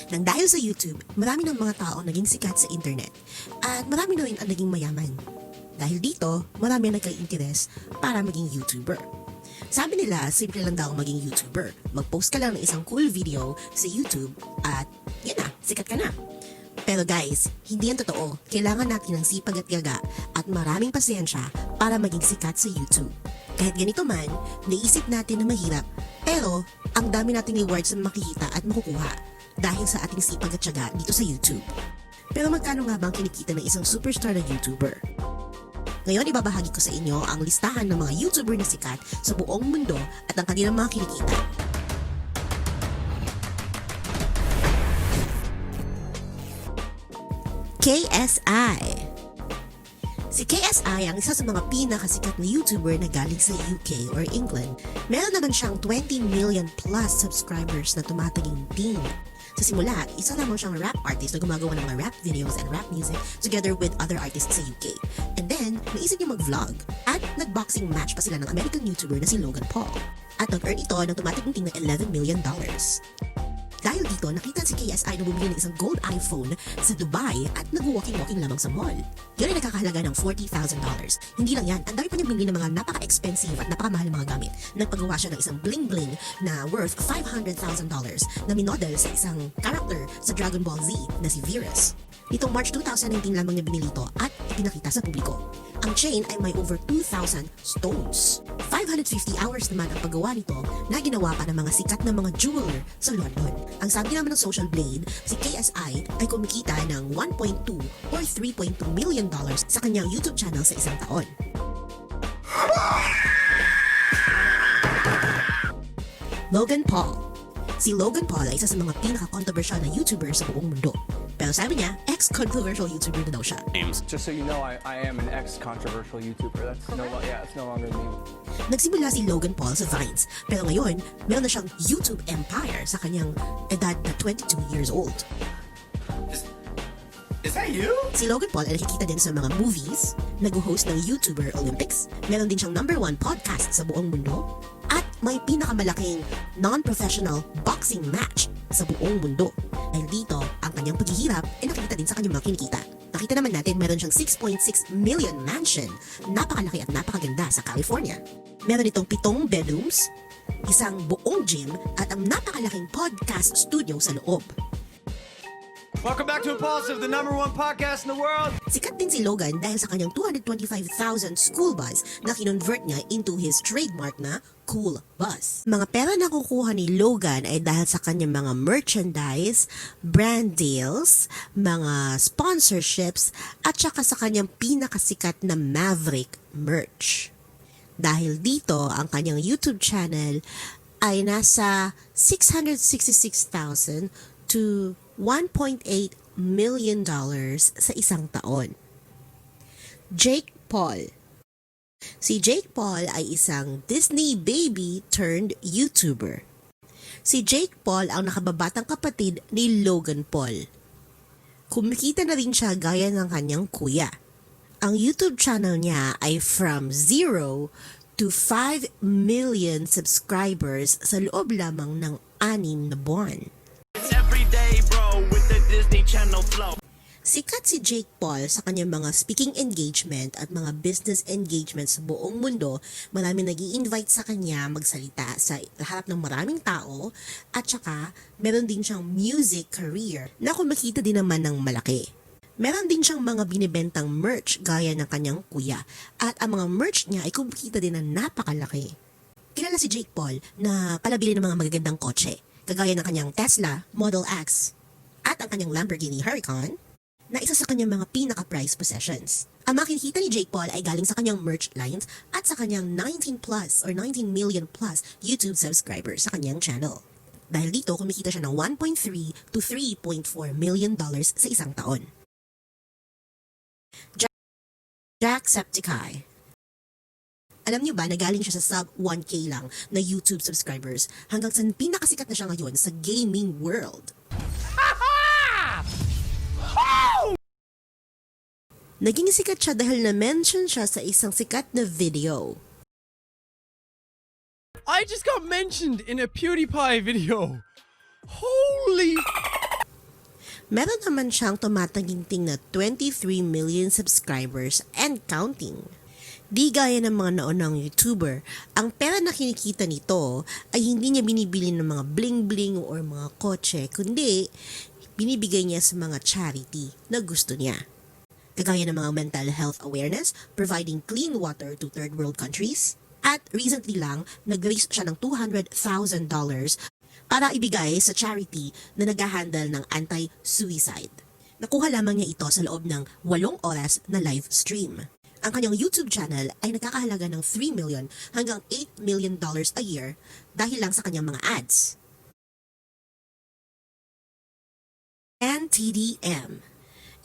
Nang dahil sa YouTube, marami ng mga tao naging sikat sa internet at marami na rin ang naging mayaman. Dahil dito, marami ang nagka-interes para maging YouTuber. Sabi nila, simple lang daw maging YouTuber. Mag-post ka lang ng isang cool video sa YouTube at yan na, sikat ka na. Pero guys, hindi yan totoo. Kailangan natin ng sipag at tiyaga at maraming pasensya para maging sikat sa YouTube. Kahit ganito man, naisip natin na mahirap, pero ang dami nating rewards na makikita at makukuha dahil sa ating sipag at tiyaga dito sa YouTube. Pero magkano nga bang kinikita ng isang superstar na YouTuber? Ngayon ibabahagi ko sa inyo ang listahan ng mga YouTuber na sikat sa buong mundo at ang kanilang mga kinikita. KSI. Si KSI ang isa sa mga pinakasikat na YouTuber na galing sa UK or England. Meron naman siyang 20 million plus subscribers na tumataginting. Sa simula, isa lamang siyang rap artist na gumagawa ng mga rap videos and rap music together with other artists sa UK. And then, naisip niya mag-vlog at nag-boxing match pa sila ng American YouTuber na si Logan Paul. At nag-earn ito ng tumataginting na $11 million. Dahil dito, nakita si KSI na bumili ng isang gold iPhone sa Dubai at nag-walking-walking lamang sa mall. Yun ay nakakahalaga ng $40,000. Hindi lang yan, ang dami pa niyang binili ng mga napaka-expensive at napakamahal na mga gamit. Nagpagawa siya ng isang bling-bling na worth $500,000 na minodel sa isang character sa Dragon Ball Z na si Virus. Nitong March 2019 lamang niya binili ito at ipinakita sa publiko. Ang chain ay may over 2,000 stones. 550 hours naman ang paggawa nito na ginawa pa ng mga sikat na mga jeweler sa London. Ang sabi naman ng Social Blade, si KSI ay kumikita ng 1.2 or 3.2 million dollars sa kanyang YouTube channel sa isang taon. Logan Paul. Si Logan Paul ay isa sa mga pinaka-controversial na YouTuber sa buong mundo. Pero sabi niya, ex-controversial YouTuber na daw siya. Just so you know, I am an ex-controversial YouTuber. It's no longer me. Nagsimula si Logan Paul sa Vines, pero ngayon, meron na siyang YouTube empire sa kanyang edad na 22 years old. Is that you? Si Logan Paul ay nakikita din sa mga movies, nag-host ng YouTuber Olympics, meron din siyang #1 podcast sa buong mundo, at may pinakamalaking non-professional boxing match sa buong mundo. Dahil dito, ang kanyang paghihirap ay nakikita din sa kanyang mga kinikita. Nakita naman natin meron siyang 6.6 million mansion, napakalaki at napakaganda sa California. Meron itong 7 bedrooms, isang buong gym at ang napakalaking podcast studio sa loob. Welcome back to Impulsive, the #1 podcast in the world. Sikat din si Logan dahil sa kanyang 225,000 school bus na kinonvert niya into his trademark na cool bus. Mga pera na kukuha ni Logan ay dahil sa kanyang mga merchandise, brand deals, mga sponsorships, at saka sa kanyang pinakasikat na Maverick merch. Dahil dito, ang kanyang YouTube channel ay nasa 666,000 to $1.8 million sa isang taon. Jake Paul. Si Jake Paul ay isang Disney baby turned YouTuber. Si Jake Paul ang nakababatang kapatid ni Logan Paul. Kumikita na rin siya gaya ng kanyang kuya. Ang YouTube channel niya ay from 0 to 5 million subscribers sa loob lamang ng 6 na buwan. Everyday bro with the Disney Channel flow. Sikat si Jake Paul sa kanyang mga speaking engagement at mga business engagement sa buong mundo. Marami nag-i-invite sa kanya magsalita sa harap ng maraming tao at saka meron din siyang music career na kumikita din naman ng malaki. Meron din siyang mga binibentang merch gaya ng kanyang kuya at ang mga merch niya ay kumikita din ng napakalaki. Kilala si Jake Paul na palabili ng mga magagandang kotse kagaya ng kanyang Tesla Model X at ang kanyang Lamborghini Huracan na isa sa kanyang mga pinaka-prized possessions. Ang mga kinikita ni Jake Paul ay galing sa kanyang merch lines at sa kanyang 19 million plus YouTube subscribers sa kanyang channel. Dahil dito, kumikita siya ng $1.3 to $3.4 million sa isang taon. Jacksepticeye. Alam niyo ba na galing siya sa sub 1K lang na YouTube subscribers hanggang sa pinakasikat na siya ngayon sa gaming world. Naging sikat siya dahil na-mention siya sa isang sikat na video. I just got mentioned in a PewDiePie video. Holy... Meron naman siyang tumataginting na 23 million subscribers and counting. Di gaya ng mga naunang YouTuber, ang pera na kinikita nito ay hindi niya binibili ng mga bling-bling or mga kotse, kundi binibigay niya sa mga charity na gusto niya. Kagaya ng mga mental health awareness, providing clean water to third world countries, at recently lang, nag-raise siya ng $200,000 para ibigay sa charity na nag-handle ng anti-suicide. Nakuha lamang niya ito sa loob ng 8 oras na live stream. Ang kanyang YouTube channel ay nagkakahalaga ng $3 million hanggang $8 million a year dahil lang sa kanyang mga ads. Dan TDM.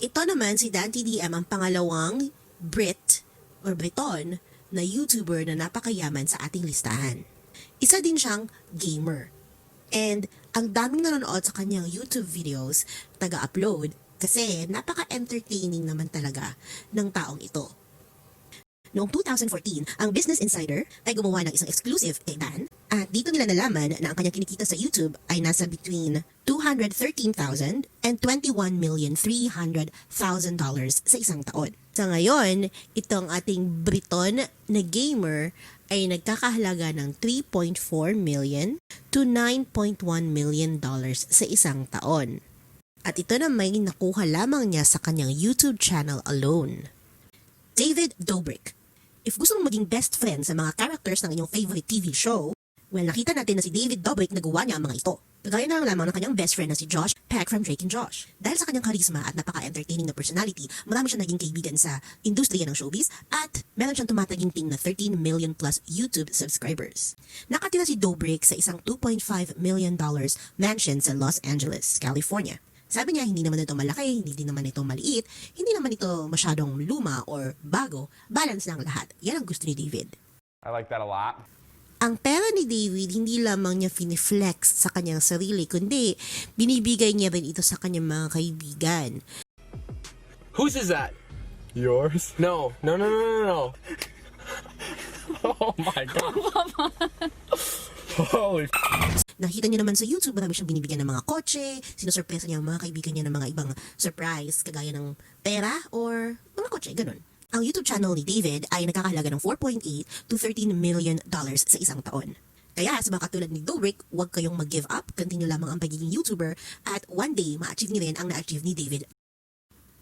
Ito naman si Dan TDM ang pangalawang Brit or Briton na YouTuber na napakayaman sa ating listahan. Isa din siyang gamer. And ang daming nanonood sa kanyang YouTube videos, taga-upload, kasi napaka-entertaining naman talaga ng taong ito. Noong 2014, ang Business Insider ay gumawa ng isang exclusive kay Dan at dito nila nalaman na ang kanyang kinikita sa YouTube ay nasa between $213,000 and $21,300,000 sa isang taon. Sa ngayon, itong ating Briton na gamer ay nagkakahalaga ng $3.4 million to $9.1 million sa isang taon. At ito na may nakuha lamang niya sa kanyang YouTube channel alone. David Dobrik. If gusto mong maging best friend sa mga characters ng inyong favorite TV show, well, nakita natin na si David Dobrik nagawa niya ang mga ito. Kagaya na lamang ng kanyang best friend na si Josh Peck from Drake and Josh. Dahil sa kanyang charisma at napaka-entertaining na personality, marami siyang naging kaibigan sa industriya ng showbiz at meron siyang tumataginting na 13 million plus YouTube subscribers. Nakatira si Dobrik sa isang $2.5 million mansion sa Los Angeles, California. Sabi niya, hindi naman ito malaki, hindi din naman ito maliit, hindi naman ito masyadong luma or bago, balance lang lahat. Yan ang gusto ni David. I like that a lot. Ang pera ni David, hindi lamang niya finiflex sa kanyang sarili, kundi binibigay niya rin ito sa kanyang mga kaibigan. Whose is that? Yours? No. Oh my god. Holy Nakita niyo naman sa YouTube, marami siyang binibigyan ng mga kotse, sinusurpresa niya ang mga kaibigan niya ng mga ibang surprise, kagaya ng pera or mga kotse, ganun. Ang YouTube channel ni David ay nagkakahalaga ng $4.8 to $13 million sa isang taon. Kaya sa mga katulad ni Dobrik, huwag kayong mag-give up, continue lamang ang pagiging YouTuber at one day ma-achieve niyo rin ang na-achieve ni David.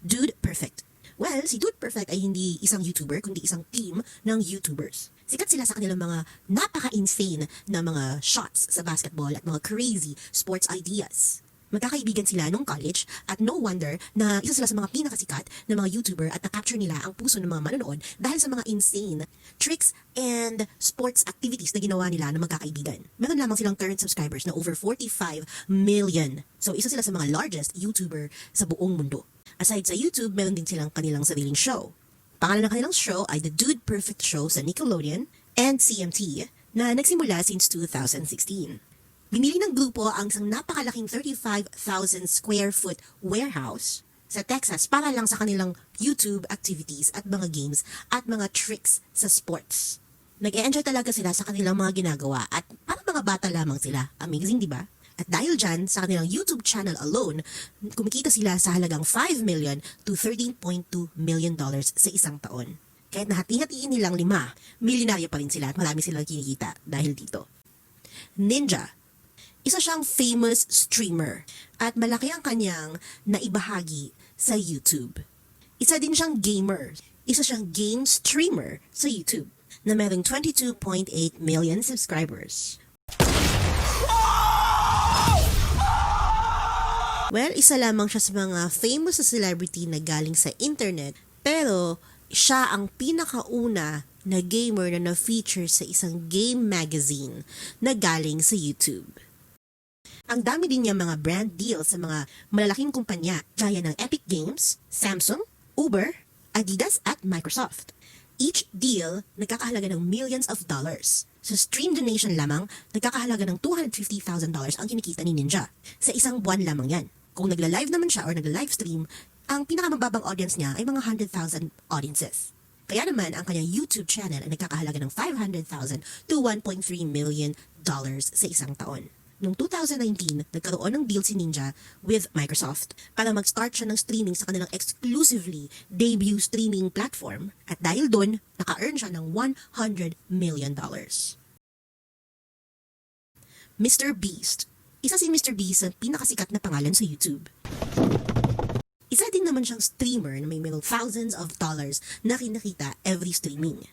Dude Perfect. Well, si Dude Perfect ay hindi isang YouTuber kundi isang team ng YouTubers. Sikat sila sa kanilang mga napaka-insane na mga shots sa basketball at mga crazy sports ideas. Magkakaibigan sila nung college at no wonder na isa sila sa mga pinakasikat na mga YouTuber at na-capture nila ang puso ng mga manonood dahil sa mga insane tricks and sports activities na ginawa nila ng magkakaibigan. Meron lamang silang current subscribers na over 45 million. So isa sila sa mga largest YouTuber sa buong mundo. Aside sa YouTube, meron din silang kanilang sariling show. Pangalan ng kanilang show ay The Dude Perfect Show sa Nickelodeon and CMT na nagsimula since 2016. Binili ng grupo ang isang napakalaking 35,000 square foot warehouse sa Texas para lang sa kanilang YouTube activities at mga games at mga tricks sa sports. Nag-e-enjoy talaga sila sa kanilang mga ginagawa at parang mga bata lamang sila. Amazing, di ba? At dahil dyan, sa kanilang YouTube channel alone, kumikita sila sa halagang $5 million to $13.2 million sa isang taon. Kahit nahati-hatiin nilang 5, milyonaryo pa rin sila at marami silang kinikita dahil dito. Ninja. Isa siyang famous streamer at malaki ang kanyang naibahagi sa YouTube. Isa din siyang gamer. Isa siyang game streamer sa YouTube na merong 22.8 million subscribers. Well, isa lamang siya sa mga famous na celebrity na galing sa internet, pero siya ang pinakauna na gamer na na-feature sa isang game magazine na galing sa YouTube. Ang dami din niya mga brand deals sa mga malalaking kumpanya gaya ng Epic Games, Samsung, Uber, Adidas at Microsoft. Each deal nagkakahalaga ng millions of dollars. Sa stream donation lamang, nagkakahalaga ng $250,000 ang kinikita ni Ninja. Sa isang buwan lamang yan. Kung nagla-live naman siya or nagla-livestream, ang pinakamababang audience niya ay mga 100,000 audiences. Kaya naman, ang kanyang YouTube channel ay nagkakahalaga ng $500,000 to $1.3 million sa isang taon. Noong 2019, nagkaroon ng deal si Ninja with Microsoft para mag-start siya ng streaming sa kanilang exclusively debut streaming platform at dahil doon, naka-earn siya ng $100 million. Mr. Beast. Isa si Mr. Beast ang pinakasikat na pangalan sa YouTube. Isa din naman siyang streamer na may merong thousands of dollars na kinakita every streaming.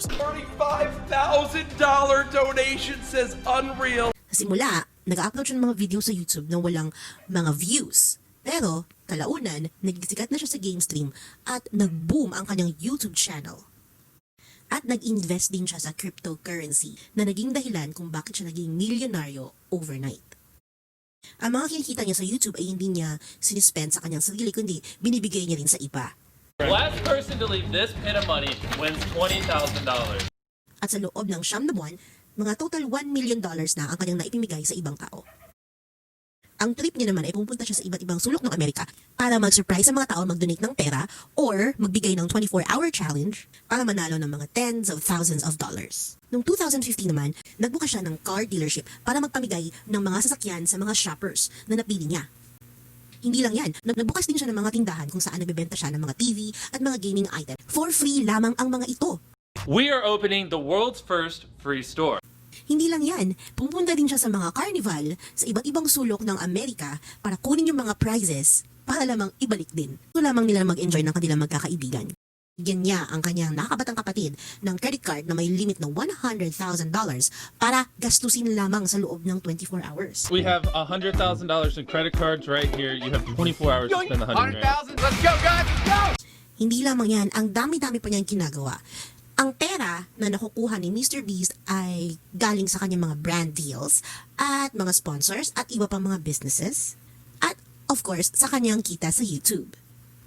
$35,000 donation says unreal. Sa simula, nag-upload siya ng mga video sa YouTube na walang mga views. Pero, kalaunan, nagsikat na siya sa game stream at nag-boom ang kanyang YouTube channel. At nag-invest din siya sa cryptocurrency na naging dahilan kung bakit siya naging milyonaryo overnight. Ang mga kinikita niya sa YouTube ay hindi niya sinispend sa kanyang sarili kundi binibigay niya rin sa iba. Last person to leave this pit of money wins $20,000. At sa loob ng 9 na buwan, mga total $1 million na ang kanyang naipimigay sa ibang tao. Ang trip niya naman ay pumunta siya sa iba't ibang sulok ng Amerika para mag-surprise sa mga tao mag-donate ng pera or magbigay ng 24-hour challenge para manalo ng mga tens of thousands of dollars. Noong 2015 naman, nagbuka siya ng car dealership para magpamigay ng mga sasakyan sa mga shoppers na napili niya. Hindi lang yan, nagbukas din siya ng mga tindahan kung saan nagbebenta siya ng mga TV at mga gaming item. For free lamang ang mga ito. We are opening the world's first free store. Hindi lang yan, pupunta din siya sa mga carnival sa iba't ibang sulok ng Amerika para kunin yung mga prizes para lamang ibalik din. Ito lamang nila mag-enjoy ng kanilang magkakaibigan. Bigyan niya ang kanyang nakakabatang kapatid ng credit card na may limit na $100,000 para gastusin lamang sa loob ng 24 hours. We have $100,000 in credit cards right here. You have 24 hours to spend the $100,000. Let's go, guys. Let's go. Hindi lamang yan, ang dami-dami pa niyang ginagawa. Ang pera na nakukuha ni Mr. Beast ay galing sa kanyang mga brand deals at mga sponsors at iba pang mga businesses. At of course, sa kanyang kita sa YouTube.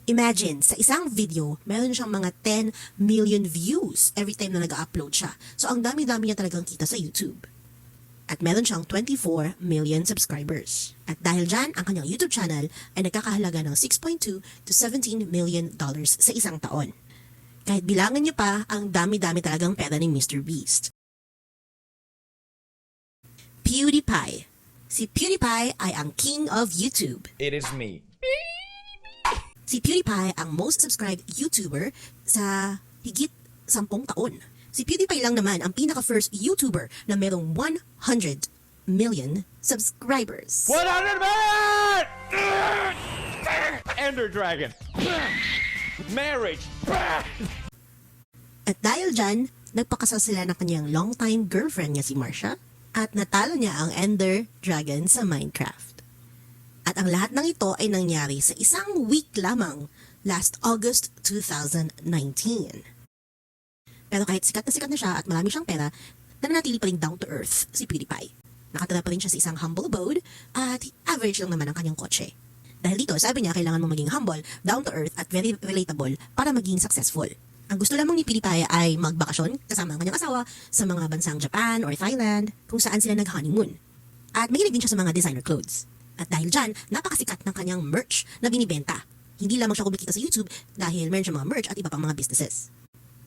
Imagine, sa isang video, meron siyang mga 10 million views every time na nag-upload siya. So ang dami-dami niya talagang kita sa YouTube. At meron siyang 24 million subscribers. At dahil dyan, ang kanyang YouTube channel ay nagkakahalaga ng $6.2 to $17 million sa isang taon. Kahit bilangan niyo pa, ang dami-dami talagang pera ni Mr. Beast. PewDiePie. Si PewDiePie ay ang king of YouTube. It is me. Si PewDiePie ang most subscribed YouTuber sa higit 10 taon. Si PewDiePie lang naman ang pinaka-first YouTuber na merong 100 million subscribers. 100 million! Ender Dragon. Marriage. At dahil dyan, nagpakasal sila ng kanyang long-time girlfriend niya si Marsha at natalo niya ang Ender Dragon sa Minecraft. At ang lahat ng ito ay nangyari sa isang week lamang last August 2019. Pero kahit sikat na siya at marami siyang pera, nananatili pa rin down to earth si PewDiePie. Nakatira pa rin siya sa isang humble abode at average lang naman ang kanyang kotse. Dahil dito, sabi niya, kailangan mo maging humble, down to earth at very relatable para maging successful. Ang gusto lamang ni PewDiePie ay magbakasyon kasama ang kanyang asawa sa mga bansang Japan or Thailand kung saan sila nag-honeymoon. At mahilig din siya sa mga designer clothes. At dahil dyan, napakasikat ng kanyang merch na binibenta. Hindi lamang siya kumikita sa YouTube dahil meron siyang mga merch at iba pang mga businesses.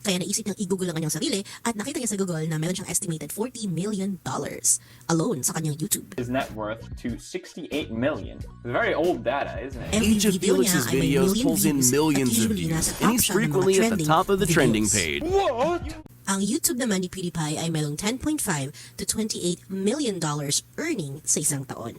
Kaya naisip niyang i-google ang kanyang sarili at nakita niya sa Google na meron siyang estimated $40 million alone sa kanyang YouTube. His net worth to 68 million. Very old data, isn't it? Every Each of video niya Felix's ay may videos million pulls in views millions at of usually views, nasa and top he's siya ng mga frequently at the trending top of the trending videos. page. Ang YouTube naman ni PewDiePie ay mayroong $10.5 to $28 million earning sa isang taon.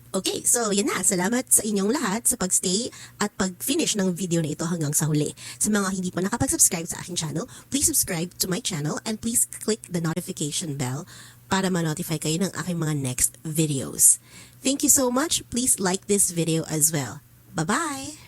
Okay, so yan na. Salamat sa inyong lahat sa pagstay at pag-finish ng video na ito hanggang sa huli. Sa mga hindi pa nakapag-subscribe sa aking channel, please subscribe to my channel and please click the notification bell para ma-notify kayo ng aking mga next videos. Thank you so much. Please like this video as well. Bye-bye!